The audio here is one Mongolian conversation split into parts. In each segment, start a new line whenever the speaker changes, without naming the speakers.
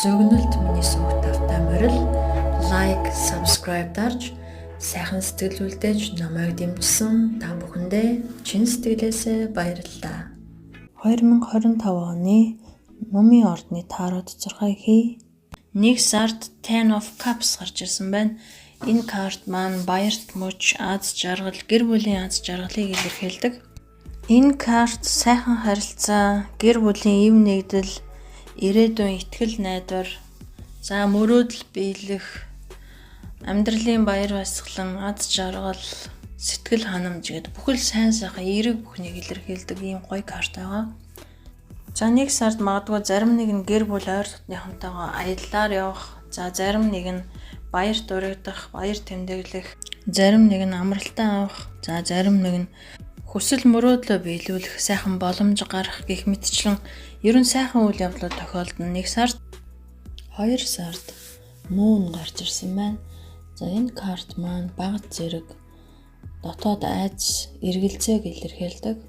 Зөгнөлт миний суваг тавтай морил like, subscribe дарж сайхан сэтгэл үлдээж намайг дэмжсэн та бүхэндээ чин сэтгэлээсээ баярлалаа. 2025 оны Нумын ордны таро тодорхой хий. 1 сард Ten of Cups гарч ирсэн байна. Энэ карт маань баярт мөч, аз жаргал, гэр бүлийн аз жаргалыг илэрхийлдэг. Энэ карт сайхан харилцаа, гэр бүлийн эв нэгдэл, ирээдүйн итгэл найдвар, за мөрөөдөл биелэх, амьдралын баяр баясгалан, аз жаргал, сэтгэл ханамж гэдэг бүхэл сайн сайхан эерэг бүхнийг илэрхийлдэг ийм гоё карт байгаа. За 1 сард магадгүй зарим нэг нь гэр бүл ойр дотныхонтойгоо аяллаар явах, за зарим нэг нь баярт урагдах, баяр тэмдэглэх, зарим нэг нь амралтаа авах, за зарим нэг нь хүсэл мөрөөдлөө биелүүлэх сайхан боломж гарах гэх мэтчлэн ер нь сайхан үйл явдлууд тохиолдоно 1 сард. 2 сард Moon гарч ирсэн байна. За энэ карт маань бага зэрэг дотоод айдас, эргэлзээг илэрхийлдэг.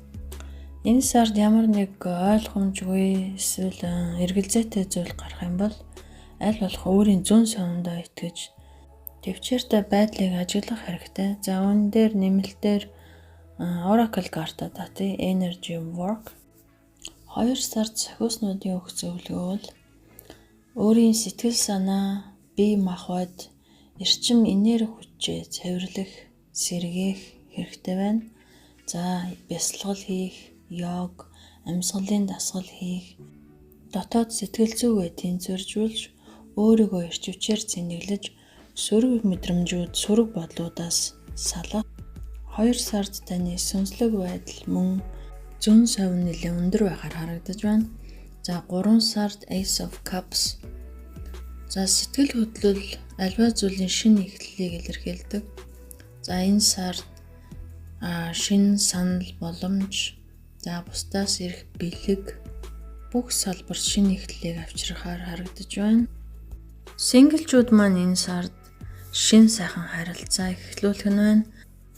Энэ сард ямар нэг ойлгомжгүй эсвэл эргэлзээтэй зүйл гарах юм бол аль болох өөрийн зөн совиндоо итгэж тэвчээртэй байдлыг ажиглах хэрэгтэй. За үүн дээр нэмэлтээр Oracle карта татъя, Energy Work. 2 сард сохиуснуудын өгөх зөвлөгөө бол өөрийн сэтгэл санаа, бие махбод, эрчим энерги хүчээ цэвэрлэх, сэргээх хэрэгтэй байна. За бясалгал хийх, йог, амьсгалын дасгал хийх, дотоод сэтгэл зүгээ тэнцвэржүүлж, өөрийгөө эрч хүчээр цэнэглэж, сөрөг мэдрэмжүүд, сөрөг бодлуудаас салах. 2 сард таны сүнслэг байдал мөн зөн совин нэлээн өндөр байхаар харагдаж байна. За 3 сард Ace of Cups. За сэтгэл хөдлөл, аливаа зүйлийн шинэ эхлэлийг илэрхийлдэг. За энэ сард шинэ санал боломж, за бусдаас ирэх бэлэг бүх салбарт шинэ эхлэлийг авчрахаар харагдаж байна. Single чүүд маань энэ сард шинэ сайхан харилцаа эхлүүлэх нь байна.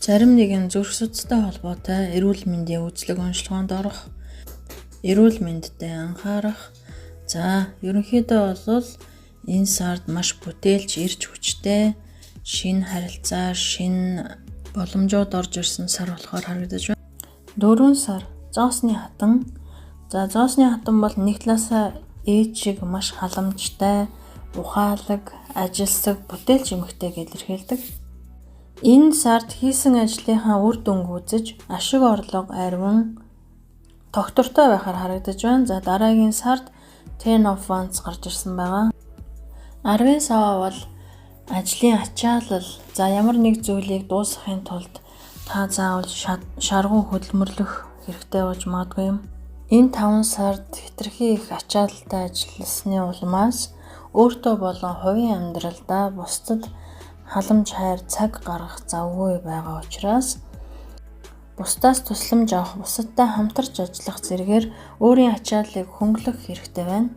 Зарим нэгэн зүрх судастай холбоотой эрүүл мэндийн үзлэг онцлогоонд орох, эрүүл мэндэд анхаарах. За ерөнхийдөө бол энэ сард маш бүтээлч, эрч хүчтэй шинэ харилцаа, шинэ боломжууд орж ирсэн сар болохоор харагдаж байна. 4 сар зоосны хатан. За зоосны хатан бол нэг талаасаа ээж шиг маш халамжтай, ухаалаг, ажилсаг, бүтээлч эмэгтэйг илэрхийлдэг. Энэ сард хийсэн ажлынхаа үр дүнг үзэж ашиг орлого ариван тогтвортой байхаар харагдаж байна. За дараагийн сард Ten of Wands гарч ирсэн байгаа. Арвын саваа бол ажлын ачаалал, за ямар нэг зүйлийг дуусгахын тулд та заавал шаргуу хөдөлмөрлөх хэрэгтэй болж магадгүй юм. Энэ 5 сард хэтэрхий их ачаалалтай ажилласны улмаас өөртөө болон хувийн амьдралдаа бусдад халамж хайр цаг гаргах завгүй байгаа учраас бусдаас тусламж авах, бусадтай хамтарч ажиллах зэрэгээр өөрийн ачааллыг хөнгөлөх хэрэгтэй байна.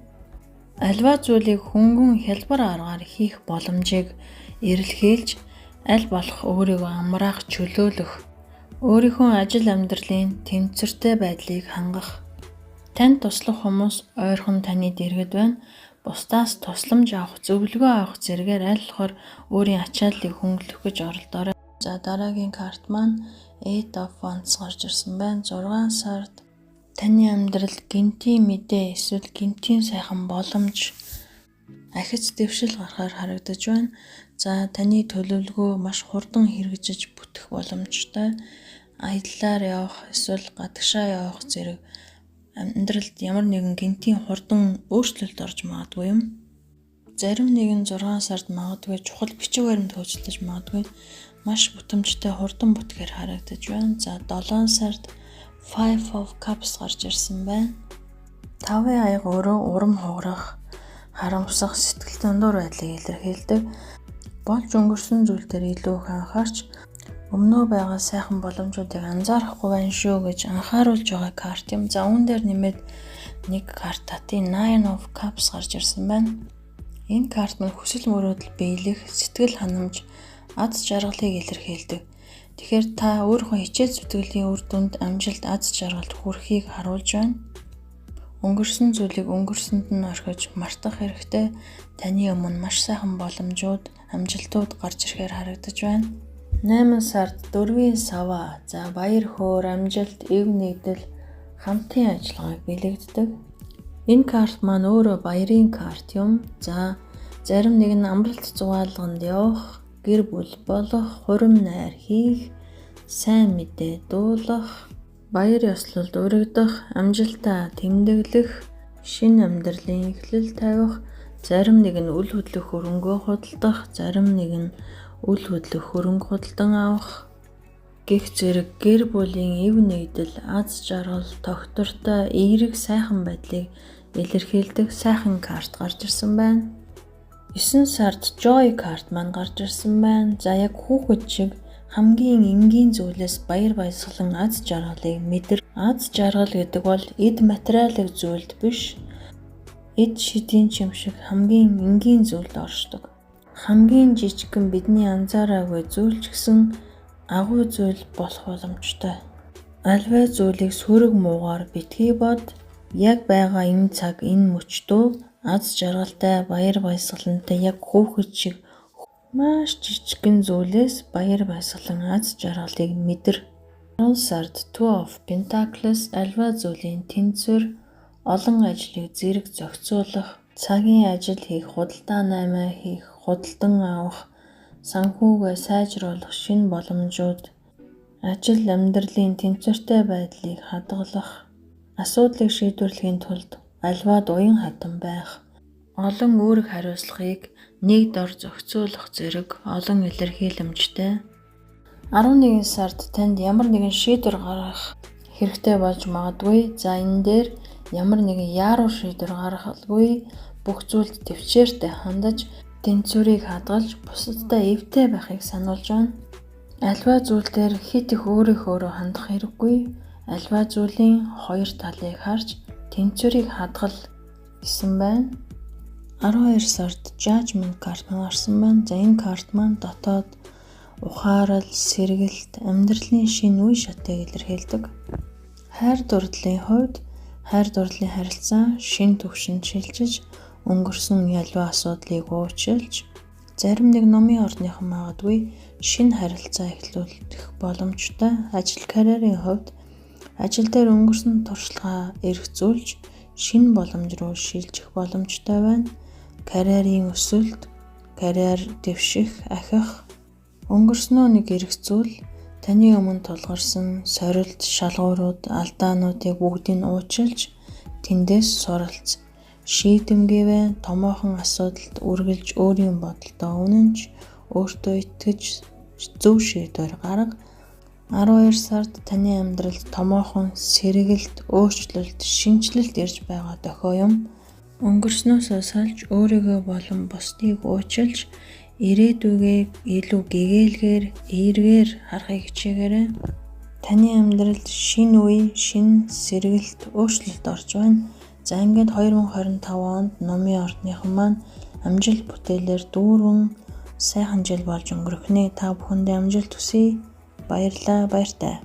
Аливаа зүйлийг хөнгөн хялбар аргаар хийх боломжийг эрэлхийлж, аль болох өөрийгөө амраах, чөлөөлөх, өөрийнхөө ажил амьдралын тэнцвэртэй байдлыг хангах. Танд туслах хүмүүс ойрхон таны дэргэд байна. Бусдаас тусламж авах, зөвлөгөө авах зэрэгээр аль болохоор өөрийн ачааллыг хөнгөлөх гэж оролдоорой. За дараагийн карт маань Eight of Wands гарч ирсэн байна. 6 сард таны амьдралд гэнэтийн мэдээ эсвэл гэнэтийн сайхан боломж, ахиц дэвшил гарахаар харагдаж байна. За таны төлөвлөгөө маш хурдан хэрэгжиж бүтэх боломжтой. Аяллаар явах эсвэл гадагшаа явах зэрэг амьдралд ямар нэгэн гэнэтийн хурдан өөрчлөлт орж магадгүй юм. Зарим нэгэн 6 сард магадгүй чухал бичиг баримт хөөцөлдөж магадгүй, маш бүтэмжтэй хурдан бүтэхээр харагдаж байна. За 7 сард Five of Cups гарч ирсэн байна. Тавын аяга өөрөө урам хугарах, харамсах, сэтгэл дундуур байдлыг илэрхийлдэг. Болж өнгөрсөн зүйл дээр илүү их анхаарч өмнөө байгаа сайхан боломжуудыг анзаарахгүй байна шүү гэж анхааруулж байгаа карт юм. За үүн дээр нэмээд нэг карт татъя, Nine of Cups гарч ирсэн байна. Энэ карт нь хүсэл мөрөөдөл биелэх, сэтгэл ханамж, аз жаргалыг илэрхийлдэг. Тэгэхээр та өөрийнхөө хичээл зүтгэлийн үр дүнд амжилт, аз жаргалд хүрэхийг харуулж байна. Өнгөрсөн зүйлийг өнгөрсөнд нь орхиж мартах хэрэгтэй. Таны өмнө маш сайхан боломжууд, амжилтууд гарч ирэхээр харагдаж байна. 8 сард дөрвийн саваа. За баяр хөөр, амжилт, эв нэгдэл, хамтын ажиллагааг бэлэгддэг. Энэ карт маань өөрөө баярын карт юм. За зарим нэг нь амралт зугаалганд явах, гэр бүл болох, хурим найр хийх, сайн мэдээ дуулах, баяр ёслолд урагдах, амжилтаа тэмдэглэх, шинэ амьдралын эхлэл тавих, зарим нэг нь үл хөдлөх хөрөнгөө худалдах, зарим нэг нь үл хөдлөх хөрөнгө худалдан авах гэх зэрэг гэр бүлийн эв нэгдэл, аз жаргал, тогтвортой, эерэг сайхан байдлыг илэрхийлдэг сайхан карт гарч ирсэн байна. 9 сард Joy карт маань гарч ирсэн байна. За яг хүүхэд шиг хамгийн энгийн зүйлээс баяр баясгалан аз жаргалыг мэдэр. Аз жаргал гэдэг бол эд материалын зүйлд биш, эд шидийн чим шиг хамгийн энгийн зүйлд оршдог. Хамгийн жижигхэн бидний анзаараагүй зүйл ч гэсэн агуу зүйл болох боломжтой. Альваа зүйлийг сөрөг муугаар битгий бод. Яг байгаа энэ цаг энэ мөчдөө аз жаргалтай, баяр баясгалантай яг хүүхэд шиг маш жижигхэн зүйлээс баяр баясгалан аз жаргалыг мэдэр. 10 сард Two of Pentacles альва зүйлийн тэнцвэр, олон ажлыг зэрэг зохицуулах, цагийн ажил хийх, худалдаа наймаа хийх, худалдан авах, санхүүгээ сайжруулах шинэ боломжууд, ажил амьдралын тэнцвэртэй байдлыг хадгалах, асуудлыг шийдвэрлэхийн тулд альваад уян хатан байх, олон үүрэг хариуцлагыг нэг дор зохицуулах зэрэг олон илэрхийлэмжтэй. 11 сард танд ямар нэгэн шийдвэр гаргах хэрэгтэй болж магадгүй. За энэ дээр ямар нэгэн яаруу шийдвэр гаргахалгүй бүх зүйлд төвчээртэй хандаж, тэнцвэрийг хадгалж, бусадтай эвтэй байхыг сануулж байна. Альва зүйл дээр хит их өөрийнхөө хандах хэрэггүй. Альва зүйлийн хоёр талыг харж тэнцвэрийг хадгал гэсэн байна. 12 сард Judgment карт маань гарсан байна. За энэ карт маань дотоод ухаарал, сэргэлт, амьдралын шинэ үе шатыг илэрхийлдэг. Хайр дурдлын хувьд хайр дурдлын харилцаа шинэ түвшинд шилжиж, өнгөрсөн ялваа асуудлыг уучлж, зарим нэг номын ордныхан магадгүй шинэ харилцаа эхлүүлэх боломжтой. Ажил карьерийн хувьд ажил дээр өнгөрсөн туршлагаа эргцүүлж, шинэ боломж руу шилжих боломжтой байна. Карьерийн өсөлт, карьер дэвших, ахих, өнгөрснөө нэг эргцүүл, таны өмнө тулгарсан сорилт, шалгуурууд, алдаануудыг бүгдийг уучлж, тэндээс суралц. Шийдэмгийвэ томоохон асуудалд үргэлж өөрийн бодолдоо үнэнч, өөртөө итгэж зөв шийдвэр гарга. 12 сард таны амьдралд томоохон сэргэлт, өөрчлөлт, шинэчлэлт ирж байгаа дохио юм. Өнгөрснөөсөө салж өөрийгөө болон бусдыг уучлж, ирээдүгээ илүү гэгээлгээр, эергээр харахыг хичээгээрэй. Таны амьдралд шинэ үе, шинэ сэргэлт, өөрчлөлт орж байна. За ингээд 2025 онд номын ордныхан маань амжилт бүтээлээр дүүрэн сайхан жил болж өнгөрөх нэ. Та бүхэндээ амжилт хүсье. Баярлалаа, баяртай.